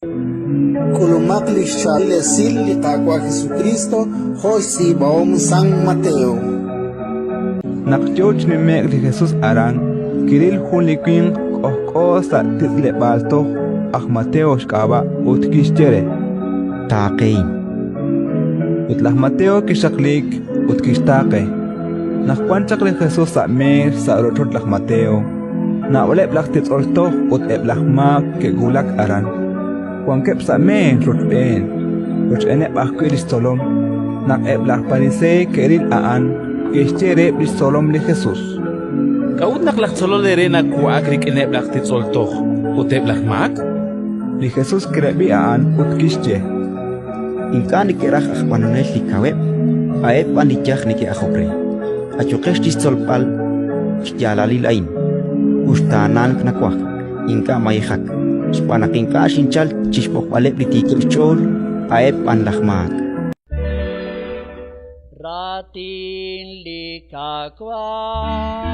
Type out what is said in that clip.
K'ulumaq li xchaab'il esil li Qaawa' Jesukriist jo' xtz'iib'ahom San Mateo. Naq yo chi nume'k li Jesus aran, kiril jun li winq k'ojk'o sa' titz'leb'aal toj, aj Mateo xk'ab'a', ut kixye re: Taaqehin. Ut laj Mateo kixaqliik ut kixtaaqe. Naq wan chaq li Jesus sa' meex sa' rochoch laj Mateo, naab'aleb' laj titz'ol toj ut eb' laj maak ke'wulak aran. Wankeb' sa' meex rochb'een, rochb'eeneb' ajwi' li xtzolom. Naq eb' laj Pariseey ke'ril a'an, ke'xye reheb' li xtzolom li Jesus: K'a'ut naq laj tzolol eere nawa'ak rik'ineb' laj titz'ol toj ut eb' laj maak? Li Jesus kirab'i a'an ut kixye: Ink'a' neke'raj aj b'anonel li kaweb', a'eb' b'an li yaj neke'ajok re. Ayuqex chi xtzolb'al xyaalalil a'in: Uxtaanank nawaj, ink'a' mayejak, xb'aan naq ink'a' xinchalk chi xb'oqb'aleb' li tiikeb' xch'ool, a'eb' b'an laj maak. Raatin li Qaawa'.